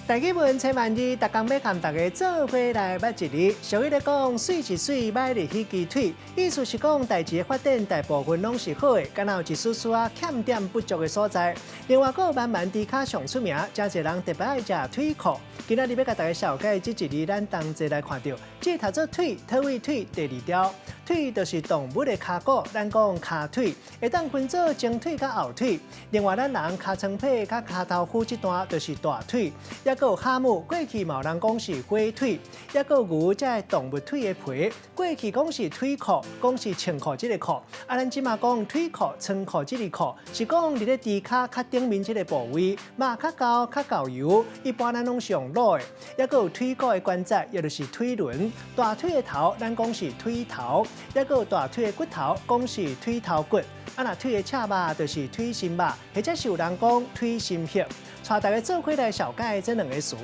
台語文千萬字，逐工欲共大家做伙來捌一字。俗語咧講，媠是媠，䆀是彼支腿。意思是講，代誌的發展大部分攏是好的，敢若有一絲絲仔欠點不足的所在。另外，閣有萬萬豬跤上出名，誠濟人特別愛食腿褲。今仔日欲共大家紹介這一字，咱同齊來看著，這讀做腿，佗位腿，第二條腿就是動物的跤骨，咱講跤腿，會當分做前腿佮後腿。另外，咱人尻川皮佮跤頭趺這段就是大腿。抑閣有蛤蟆，過去嘛有人講是火腿，抑閣有牛這个動物腿的皮，過去講是腿褲，講是穿褲這个褲。啊，咱這馬講腿褲、穿褲這個褲，是講佇咧豬跤較頂面這个部位，肉較厚、較厚油，一般咱攏是用滷的。抑閣有腿骨的關節，也就是腿輪。大腿的頭，咱講是腿頭，抑閣有大腿的骨頭，講是腿頭骨。啊，若腿的赤肉就是腿心肉，或者是有人講腿心血。帶大家做伙來紹介這兩个詞，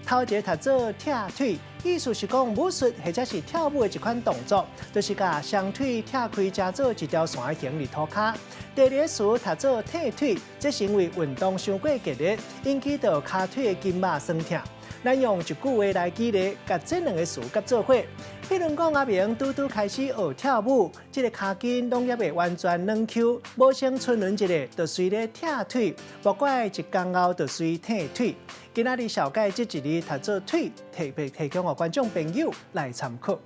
頭一个讀做拆腿，意思是講武術或者是跳舞的一款動作，就是共雙腿拆開，成做一條線的形佇塗跤。第二个詞讀做退腿，這是因為運動傷過激烈，引起著跤腿的筋肉痠疼。咱用一句話來舉例，共這兩个詞結做伙。譬如講，阿明拄拄開始學跳舞，這个跤筋攏猶未完全軟 Q，無先伸軟一下，就隨咧拆腿，無怪一工後就隨退腿。今仔日紹介這一字讀做腿，特別提供予觀眾朋友來參考。